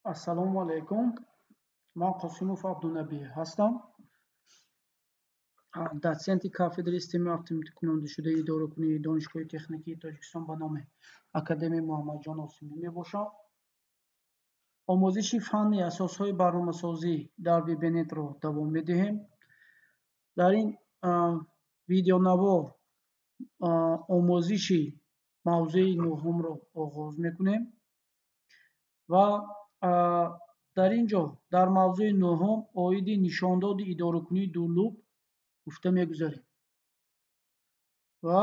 Ассалому алайкум. Ман Қосимов Абдунабӣ ҳастам, дотсенти кафедраи системаи автоматикунондашудаи идоракунии Донишгоҳи техникии Тоҷикистон ба номи академик Муҳаммадҷон Осимӣ мебошам. Омӯзиши фанни асосҳои барномасозӣ дар Вебинетро давом медиҳем. Дар ин видеонавор омӯзиши мавзӯи нӯҳумро оғоз мекунем ва дар ин ҷо дар мавзӯи нӯҳум оиди нишондоди идоракунии do loop гуфта мегузарем ва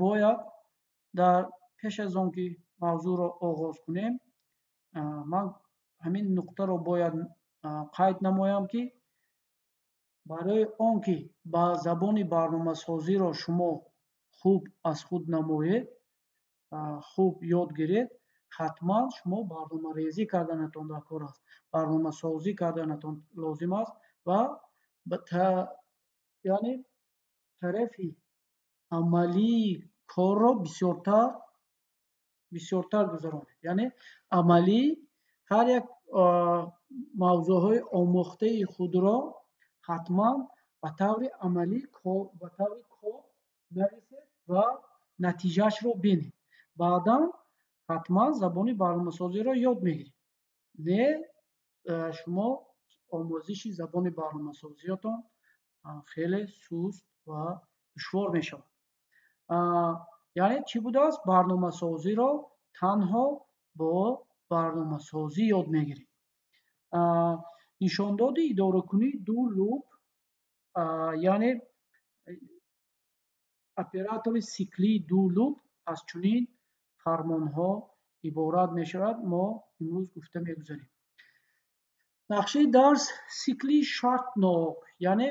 бояд дар пеш аз он ки мавзӯъро оғоз кунем, ман ҳамин нуқтаро бояд қайд намоям, ки барои он ки ба забони барномасозиро шумо хуб аз худ намоед, хуб ёд гиред, ҳатман шумо барномарезӣ карданатон дар кор аст, барномасозӣ карданатон лозим аст ва яъне тарафи амалии корро бисёртар гузаронед. Яъне амалӣ ҳар як мавзӯъҳои омӯхтаи худро ҳатман ба таври амалӣ, ба таври код нависед ва натиҷаашро бинед. Баъдан ҳатман забони барномасозиро ёд мегиред. Не, шумо омӯзиши забони барномасозиятон хеле суст ва душвор мешавад. Яъне чӣ будааст? Барномасозиро танҳо бо барномасозӣ ёд мегиред. Нишондоди идоракунии do loop, яъне оператори сиклии do loop, аз чунин фармонҳо иборат мешавад, мо имрӯз гуфта мегузарем. Нақшаи дарс: сикли шартнок, яъне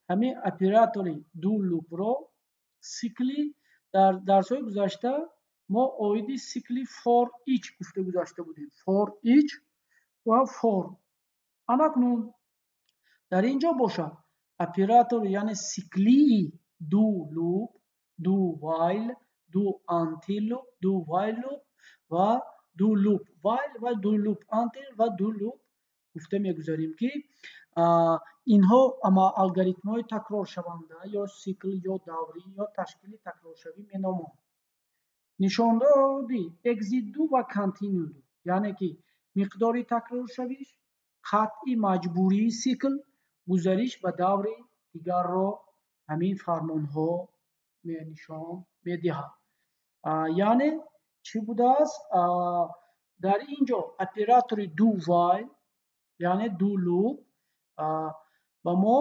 ҳамин оператори do loop-ро сикли. Дар дарсҳои гузашта мо оиди сикли for each гуфта гузашта будем, for each ва for. Анакнун дар ин ҷо бошад оператор, яъне сиклии do loop, do while, do until loop, do while loop ва do loop while ва do loop until ва do loop гуфта мегузарем, ки инҳо алгоритмҳои такроршаванда ё сикл ё даврӣ ё ташкили такроршавӣ меноманд. Нишондоди exit do ва continue do, яъне ки миқдори такроршавиш, қатъи маҷбурии сикл, гузариш ба даври дигарро ҳамин фармонҳо нишон медиҳад. Яъне чӣ будааст? Дар ин ҷо оператори do while, яъне do loop, ба мо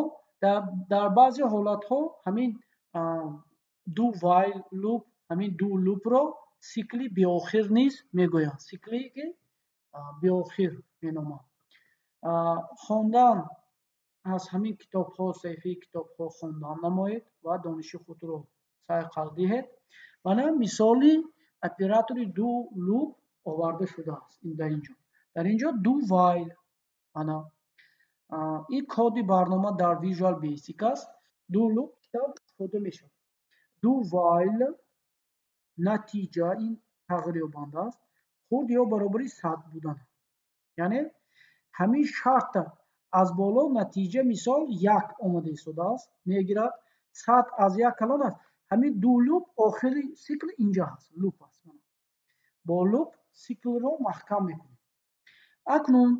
дар баъзе ҳолатҳо ҳамин do while loop, ҳамин do loop-ро сикли беохир низ мегӯянд, сикле ки беохир меноманд. Хондан аз ҳамин китобҳо, саҳифаи китобҳо хондан намоед ва дониши худро сайқал диҳед. Мана мисоли оператори do loop оварда шудааст дар ин ҷо. Дар ин ҷо do while, ана ин коди барнома дар Visual Basic аст. Do loop китоб истифода мешавад. Do while натиҷа, ин тағйирёбанда аст, хурд ё баробари 100 будан, яъне ҳамин шарта аз боло натиҷа, мисол, як омада истодааст, мегирад, 100 аз як калон аст. Ҳамин do loop охири сикл инҷа ҳаст, loop аст. Бо loop сиклро маҳкам мекунем. Акнун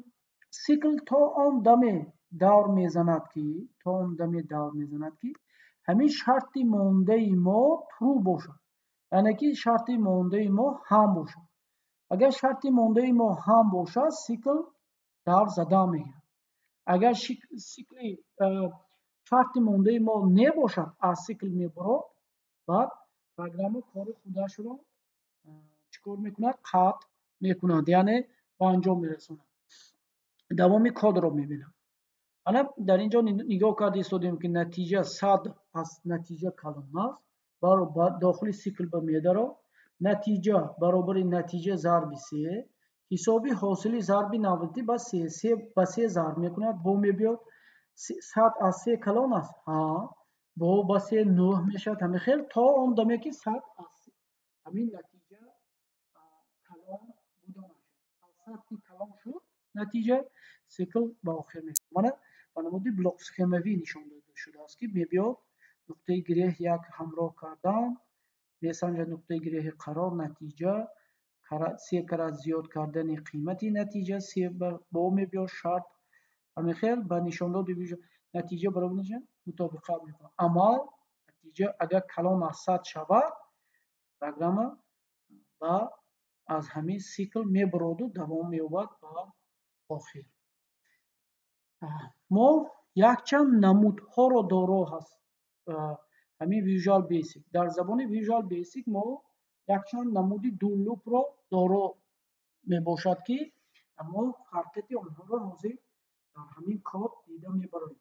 сикл то он даме давр мезанад, ки то он даме давр мезанад, ки ҳамин шарти мондаи мо true бошад, яъне ки шарти мондаи мо ҳам бошад. Агар шарти мондаи мо ҳам бошад, сикл давр зада мегирад. Агар сикли шарти мондаи мо небошад, аз сикл мебурод, баъд программа кори худашро чӣ кор мекунад? Қатъ мекунад, яъне ба анҷом мерасонад. Давоми кодро мебинам. Ана дар ин ҷо нигоҳ карда истодем, ки натиҷа 100 аз натиҷа калон аст, дохили сикл ба медаро, натиҷа баробари натиҷа зарби се, ҳисоби ҳосили зарби навбатӣ ба се, се ба се зарб мекунад, бо мебиёд, 100 аз се калон аст, ҳа, бо ба се нӯҳ мешавад. Ҳамин хел то он даме ки 100 аз ҳамин натиҷа калон буданаш, аз 100 ки калон шуд. Натиҷа сикл ба охир мерасад. Мана ба намуди блок схемавӣ нишон дода шудааст, ки мебиёд нуқтаи гиреҳ як ҳамроҳ кардан, месанҷад нуқтаи гиреҳи қарор натиҷа, се карат зиёд кардани қимати натиҷа, се бо мебиёд шарт, ҳамин хел ба нишондоди натиҷа баробар мутобиқат мекунад. Амал натиҷа агар калон аз 100 шавад, программа ба аз ҳамин сикл мебароду давом меёбад ба охир. Мо якчанд намудҳоро доро ҳаст ҳамин Visual Basic. Дар забони Visual Basic мо якчанд намуди do loop-ро доро мебошад, ки мо фарқияти онҳоро ҳозир дар ҳамин код дида мебароем.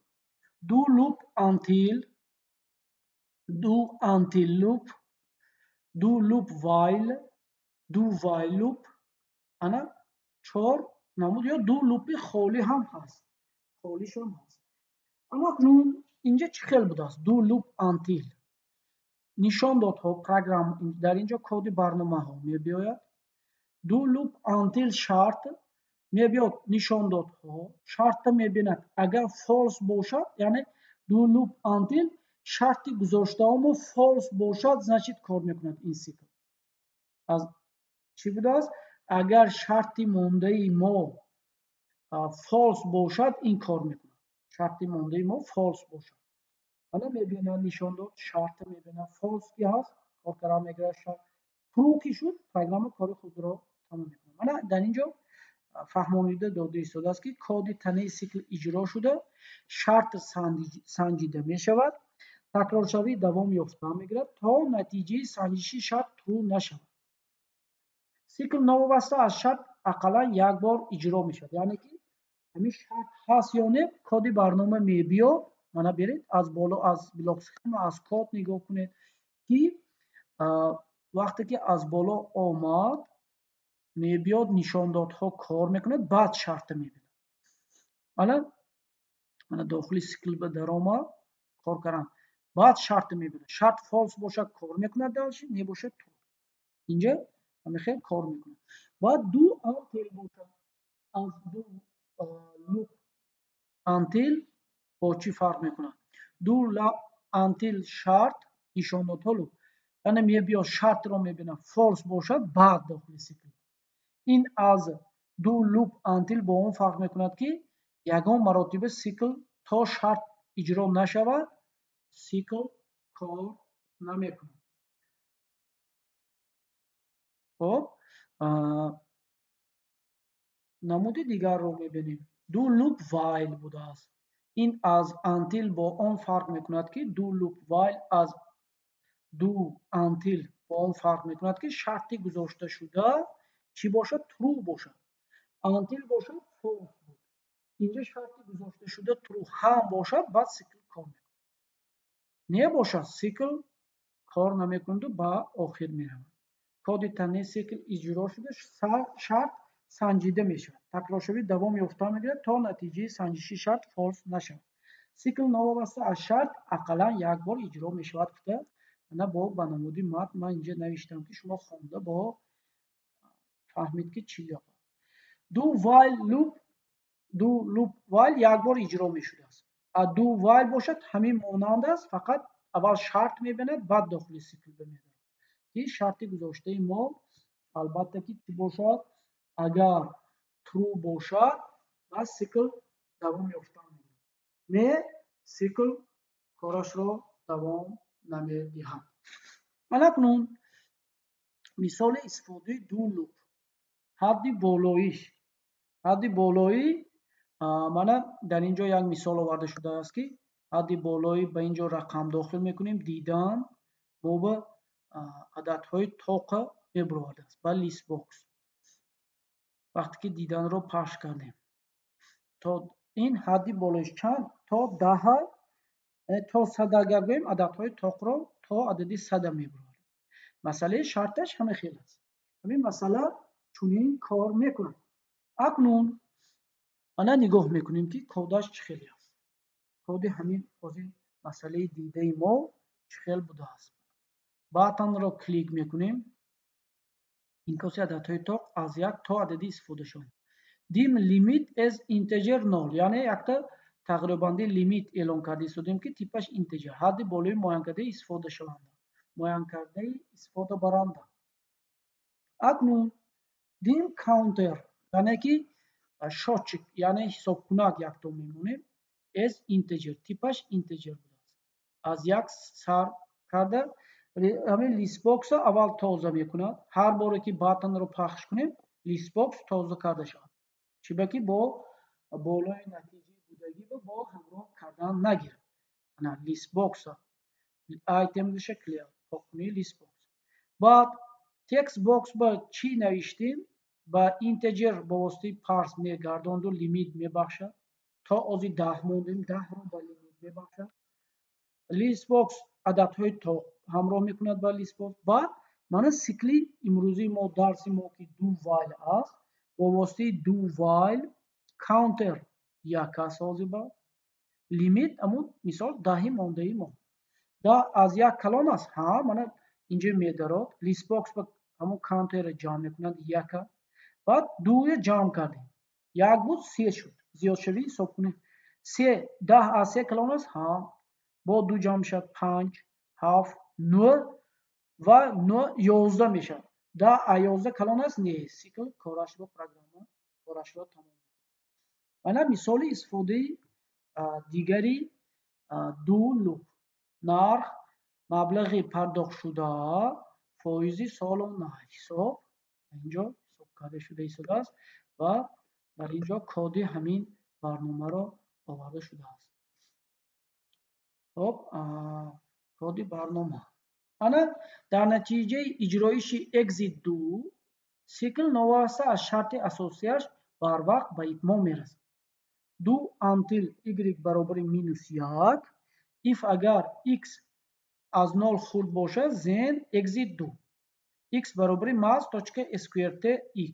Do loop until, do until loop, do loop while, do while loop. Ана чор намуд ё do loop-и холӣ ҳам ҳаст, холишам ҳаст. Аммо акнун инҷа чӣ хел будааст? Do loop until нишондодҳо программа, дар инҷо коди барномаҳо мебиёяд. Do loop until шарт мебиёд, нишондодҳо шартта мебинад, агар false бошад, яъне do loop until шарти гузоштаомо false бошад, значит кор мекунад ин сикл. Аз чӣ будааст? Агар шарти мондаи мо false бошад, ин кор мекунад. Шарти мондаи мо false бошад. Ана мебинад нишондод, шарта мебинад, false ки ҳаст, кор кардан мегирад, шарт true ки шуд, программа кори худро тамом мекунад. Мана дар инҷо фаҳмонида дода истодааст, ки коди танаи сикл иҷро шуда, шарт санҷида мешавад, такроршавӣ давом ёфта мегирад, то натиҷаи санҷиши шарт true нашавад. Сикл новобаста аз шарт ақаллан як бор иҷро мешавад. Яъне ки ҳамин шарт ҳаст ё не, коди барнома мебиёд. Мана беред аз боло, аз блок схема, аз код нигоҳ кунед, ки вақте ки аз боло омад, мебиёд нишондодҳо кор мекунад, баъд шарта мебинад. Мана дохили сикл ба даромад, кор кардан, баъд шарта мебинад. Шарт false бошад, кор мекунад, дальше небошад true. Инҷа ҳамин хел кор мекунад. Баъд do until бошад, аз do loop until бо чӣ фарқ мекунад? Do until шарт нишондодҳо loop, яъне мебиёд шартро мебинад, false бошад, баъд дохили сикл. Ин аз do loop until бо он фарқ мекунад, ки ягон маротиба сикл то шарт иҷро нашавад, сикл кор намекунад. Хоб, намуди дигарро мебинем. Do loop while будааст. Ин аз until бо он фарқ мекунад, ки do loop while аз do until бо он фарқ мекунад, ки шарти гузошташуда чӣ бошад? True бошад. Until бошад, false буд. Инҷа шарти гузошташуда true ҳам бошад, баъд сикл кор мекунад. Небошад, сикл кор намекунаду ба охир меравад. Коди танаи сикл иҷро шуда, шарт санҷида мешавад. Такроршавӣ давом ёфта мегирад, то натиҷаи санҷиши шарт false нашавад. Сикл новобаста аз шарт ақаллан як бор иҷро мешавад гуфта, ана бо ба намуди матн ман инҷа навиштам, ки шумо хонда бо фаҳмед, ки чӣ гап аст. Do while loop, do loop while як бор иҷро мешудааст. А do while бошад, ҳамин монанд аст, фақат аввал шарт мебинад, баъд дохили сикл мебинад. Ки шарти гузоштаи мо албатта ки чӣ бошад? Агар true бошад, пас сикл давом ёфта мегирад. Не, сикл корашро давом намедиҳад. Ман акнун мисоли истифодаи do loop, ҳадди болоиш. Ҳадди болоӣ, мана дар ин ҷо як мисол оварда шудааст, ки ҳадди болоӣ ба ин ҷо рақам дохил мекунем, дидан боба ададҳои тоқа мебаровардааст ба listbox. Вақте ки диданро пахш кардем, то ин ҳадди болоиш чанд? То даҳа, то сад агар гӯем, ададҳои тоқро то адади сада мебаровард. Масъалаи шарташ ҳамин хел аст. Ҳамин масъала чунин кор мекунад. Акнун ана нигоҳ мекунем, ки кодаш чӣ хеле аст. Коди ҳамин ҳозир масъалаи дидаи мо чӣ хел будааст. Button-ро клик мекунем. Инъикоси ададҳои тоқ аз як то адади истифодашаванд. Dim limit as integer 0, яъне якта тағйирёбандаи лимит эълон карда истодем, ки типаш integer, ҳадди болои муайянкардаи истифодашаванда, муайянкардаи истифодабаранда. Акнун dim counter, яъне ки счётчик, яъне ҳисобкунак якто мемонем, as integer, типаш integer будааст. Аз як сар карда ҳамин listbox-ро аввал тоза мекунад. Ҳар боре ки button-ро пахш кунем, listbox тоза карда шавад, чунки бо болои натиҷаи будагӣ бо ҳамроҳ кардан нагирад. Ана listbox-а item-ша clear, поккунии listbox. Баъд textbox ба чӣ навиштем, ба integer бо воситаи parse мегардонду лимит мебахшад. То ози 10 мондем, 10-ро ба лимит мебахшад. Listbox ададҳои тоқ ҳамроҳ мекунад ба listbox. Баъд мана сикли имрӯзии мо, дарси мо, ки do while аст, бо воситаи do while counter як аст. Ҳозир ба лимит ҳамун мисол 10-и мондаи мо, 10 аз як калон аст. Ҳа, мана инҷо медарод, listbox ба ҳамун counter-ро ҷамъ мекунад яка. Баъд дуя ҷамъ кардем, як буд, се шуд. Зиёдшавӣ ҳисоб кунем: се, 10 аз се калон аст? Ҳа. Бо ду ҷамъ мешавад панҷ, ҳафт, нӯ ва нӯ, 11 мешавад. 10 аз 11 калон аст? Не. Сикл корашро, программа корашро тамом мекунад. Ана мисоли истифодаи дигари do loop. Нарх, маблағи пардохтшуда, фоизи солона ҳисоб инҷо ҳисоб карда шуда истодааст ва дар ин ҷо коди ҳамин барномаро оварда шудааст. Хоб, коди барнома. Ана дар натиҷаи иҷроиши exit do сикл новобаста аз шарти асосияш барвақт ба итмом мерасад. Do until y баробари минус як, if агар x аз нол хурд бошад, then exit do, x баробари Math точка sqrt x,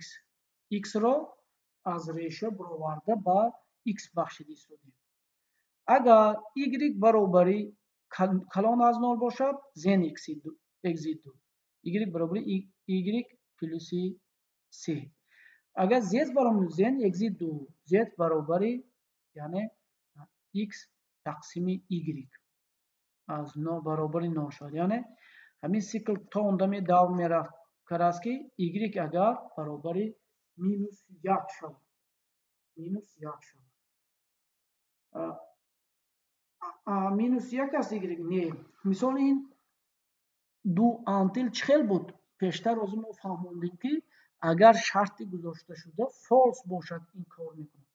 x-ро аз реша бароварда ба x бахшида истодем. Агар y баробари калон аз нол бошад, then exit do, y баробари y плюси се. Агар z баробари, then exit do, z баробари, яъне x тақсими y аз но баробари нол шавад. Яъне ҳамин сикл то он даме давр мерафт кардааст, ки y агар баробари минус як шавад, минус як шавад. Минус як аст y? Не. Мисоли ин do until чӣ хел буд? Пештар ҳозир мо фаҳмондем, ки агар шарти гузошташуда false бошад, ин кор мекунад.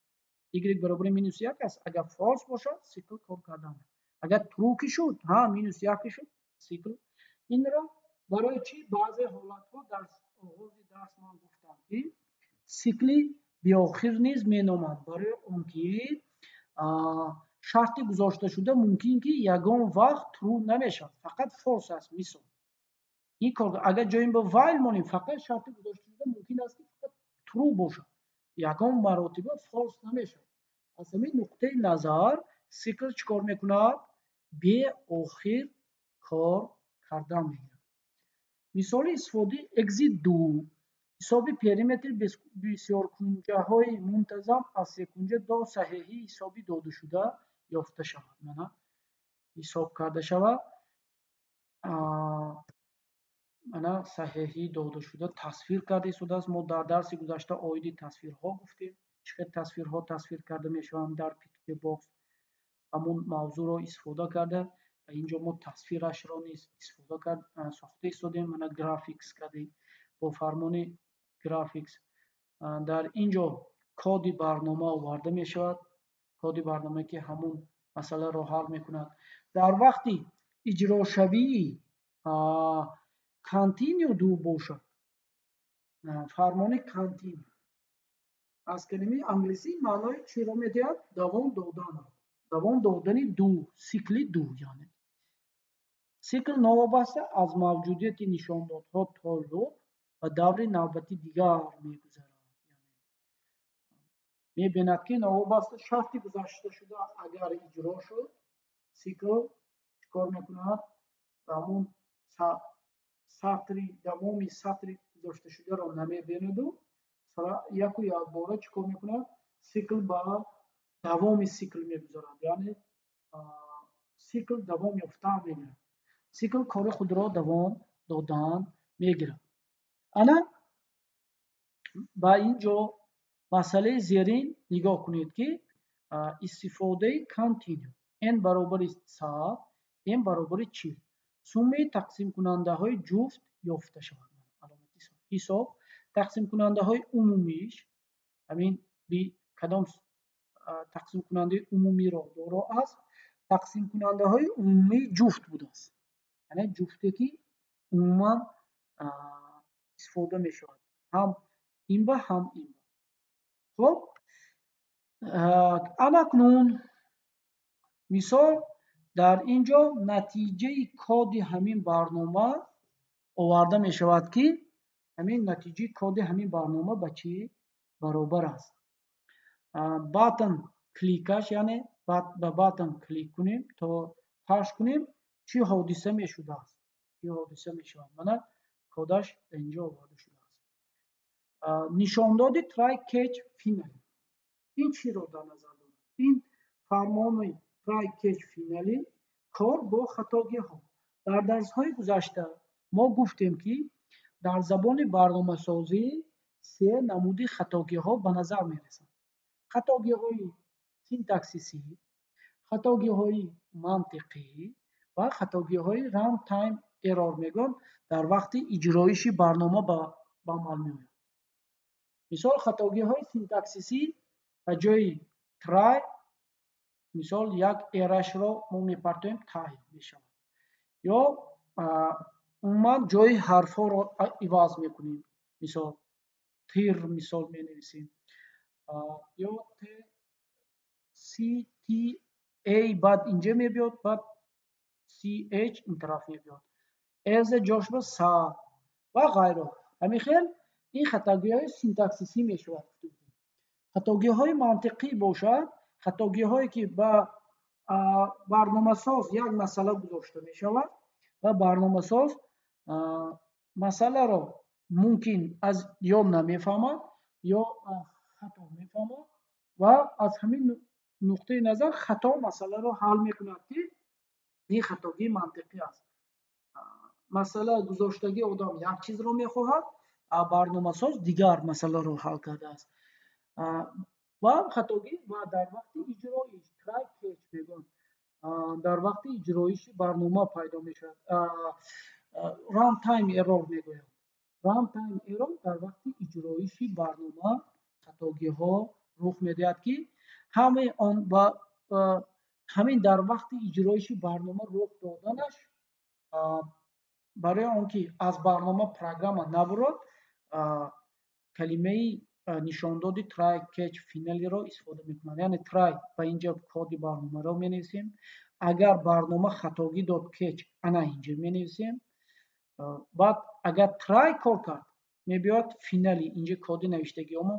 Y баробари минус як аст, агар false бошад, сикл кор кардан. Агар true ки шуд, ҳа, минус як ки шуд, сикл инро барои чӣ баъзе ҳолатҳо дар оғози дарс ман гуфтам, ки сикли беохир низ меноманд, барои он ки шарти гузошташуда мумкин ки ягон вақт true намешавад, фақат false аст. Мисол, ин кор агар ҷои ба while монем, фақат шарти гузошташуда мумкин аст, ки фақат true бошад, ягон маротиба false намешавад. Аз ҳамин нуқтаи назар сикл чӣ кор мекунад? Беохир кор кардан мегирад. Мисоли истифодаи exit do. Ҳисоби периметри бисёркунҷаҳои мунтазам аз секунҷа до саҳеҳии ҳисоби додашуда ёфта шавад. Мана ҳисоб карда шавад. Мана саҳеҳии додашуда тасвир карда истодааст. Мо дар дарси гузашта оиди тасвирҳо гуфтем, чӣ хел тасвирҳо тасвир карда мешаванд дар picture box. Ҳамун мавзӯъро истифода карда ва инҷо мо тасвирашро низ истифода кард, сохта истодем. Мана graphics кардем бо фармони graphics. Дар ин ҷо коди барнома оварда мешавад, коди барномае, ки ҳамун масъаларо ҳал мекунад. Дар вақти иҷрошавии continue do бошад, фармони continue аз калимаи англисӣ маънои чиро медиҳад? Давом доданро, давом додани do, сикли do. Яъне сикл новобаста аз мавҷудияти нишондодҳо то loop ба даври навбати дигар мегузарад. Мебинад, ки новобаста шарти гузашташуда агар иҷро шуд, сикл чӣ кор мекунад? Ҳамун сатри давоми сатри гузошташударо намебинаду Яку якбора чӣ кор мекунад? Сикл ба давоми сикл мегузарад, яъне сикл давом ёфтан мегирад, сикл кори худро давом додан мегирад. Ана ба ин ҷо масъалаи зерин нигоҳ кунед, ки истифодаи continue: n баробари 100, m баробари 40, суммаи тақсимкунандаҳои ҷуфт ёфта шавад. Ҳисоб тақсимкунандаҳои умумиш, ҳамин кадом тақсимкунандаи умумиро доро аст, тақсимкунандаҳои умумии ҷуфт будааст, яъне ҷуфте, ки умуман истифода мешавад ҳам ин ба ҳам ин ба. Хуб, анакнун мисол, дар ин ҷо натиҷаи коди ҳамин барнома оварда мешавад, ки ҳамин натиҷаи коди ҳамин барнома ба чӣ баробар аст. Button click аш, яъне ба button клик кунем, то пахш кунем, чӣ ҳодиса мешудааст, чӣ ҳодиса мешавад, мана кодаш дар инҷо оварда шудааст. Нишондоди try, catch, finally ин чиро дар назар дорад? Ин фармони try, catch, finally кор бо хатогиҳо. Дар дарсҳои гузашта мо гуфтем, ки дар забони барномасозӣ се намуди хатогиҳо ба назар мерасанд: хатогиҳои синтаксисӣ, хатогиҳои мантиқӣ ва хатогиҳои runtime error мегӯянд, дар вақти иҷроиши барнома ба амал меояд. Мисол, хатогиҳои синтаксисӣ: ба ҷои try, мисол, як r ашро мо мепартоем, тай мешавад, ё умуман ҷои ҳарфҳоро иваз мекунем, мисол, тир, мисол, менависем, ё т c t a, баъд инҷа мебиёд, баъд c h ин тараф мебиёд, s ҷош ба са ва ғайро. Ҳамин хел ин хатогиҳои синтаксисӣ мешавад. Хатогиҳои мантиқӣ бошад, хатогиҳое, ки ба барномасоз як масъала гузошта мешавад ва барномасоз масъаларо мумкин аз ё намефаҳмад, ё хато мефаҳмад ва аз ҳамин нуқтаи назар хато масъаларо ҳал мекунад, ки ин хатогии мантиқӣ аст. Масъала гузоштагии одам як чизро мехоҳад, а барномасоз дигар масъаларо ҳал кардааст. Ва хатогӣ ва дар вақти иҷроиш, try, catch мегӯянд, дар вақти иҷроиши барнома пайдо мешавад, runtime error мегӯянд. Runtime error дар вақти иҷроиши барнома хатогиҳо рух медиҳад, ки ҳамаи он ба ҳамин дар вақти иҷроиши барнома рух доданаш, барои он ки аз барнома программа набурад, калимаи нишондоди try, catch, finally ро истифода мекунанд. Яъне try, ба инҷа коди барномаро менависем, агар барнома хатогӣ дод, catch ана инҷа менависем, баъд агар try кор кард, мебиёяд finally, инҷа коди навиштагиҳомо.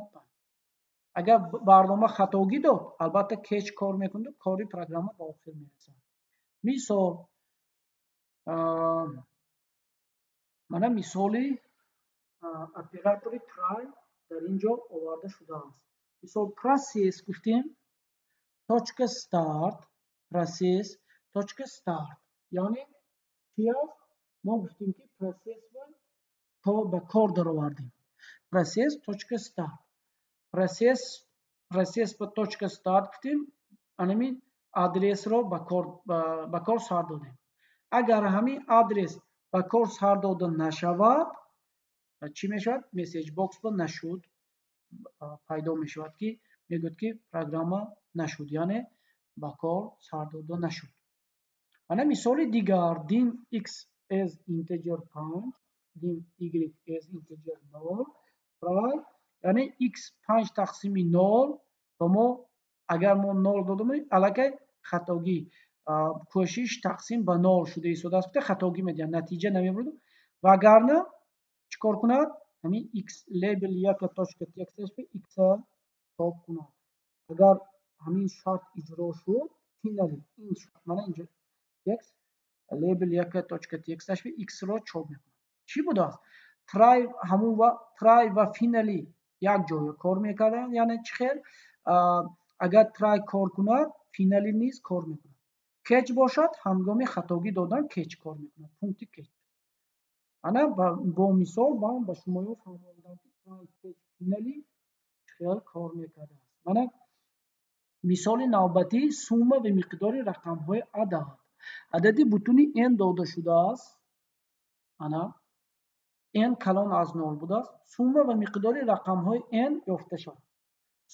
Агар барнома хатогӣ дод, албатта catch кор мекунаду кори программа ба охир мерасад. Мисол, мана мисоли оператори try дар ин ҷо оварда шудааст. Мисол, process гуфтем, точка start, process точка start яъне чи аст? Мо гуфтем, ки process ба кор даровардем, process точка start, process, process ба точка start гуфтем, анамин адресро ба кор сар додем. Агар ҳамин адрес ба кор сар дода нашавад, чӣ мешавад? Message box ба нашуд пайдо мешавад, ки мегӯяд, ки программа нашуд, яъне ба кор сар дода нашуд. Ана мисоли дигар: dim x as integer 5, dim y as integer 0, try, яъне x 5 тақсими 0 ба мо, агар мо 0 додем, аллакай хатогӣ, кӯшиш тақсим ба 0 шуда истодааст, гуфта хатогӣ медиҳад, натиҷа намебурад. Вагарна чӣ кор кунад? Ҳамин x label яка точка text x чоп кунад. Агар ҳамин шарт иҷро шуд, finally ин шарт, мана инҷо text label яка точка text x ро чоп мекунад. Чӣ будааст try? Ҳамун ва try ва finally. Як ҷоя кор мекарданд, яъне чӣ хел? Агар try кор кунад, finally низ кор мекунад. Catch бошад, ҳангоми хатогӣ додан catch кор мекунад, пункти catch. Ана бо мисол ман ба шумоё фаҳмондам, ки try, catch, finally чӣ хел кор мекардааст. Мана мисоли навбатӣ: сумма ва миқдори рақамҳои адад. Адади бутуни n дода шудааст. Ана n калон аз нол будааст. Сумма ва миқдори рақамҳои n ёфта шавад.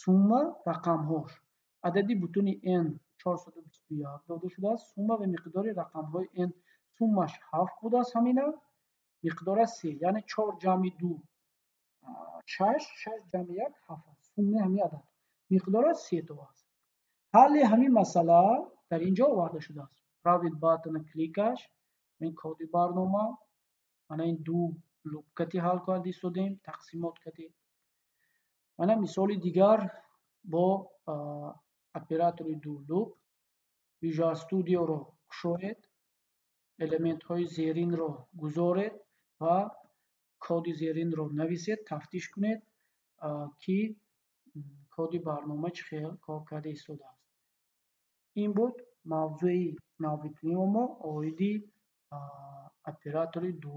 Сумма рақамҳош. Адади бутуни n 421 дода шудааст. Сумма ва миқдори рақамҳои n, суммаш ҳафт будааст, ҳамина миқдораш се, яъне чор ҷамъи ду шаш, шаш ҷамъи як ҳафт аст. Суммаи ҳамин адад, миқдораш сето аст. Ҳалли ҳамин масъала дар ин ҷо оварда шудааст. Правый button кликаш, ин коди барнома, мана ин do loop кати ҳал карда истодем, тақсимот кати. Мана мисоли дигар бо оператори do loop. Visual Studio-ро кушоед, элементҳои зеринро гузоред ва коди зеринро нависед, тафтиш кунед, ки коди барнома чӣ хел кор карда истодааст. Ин буд мавзӯи навбатии мо оиди оператори do.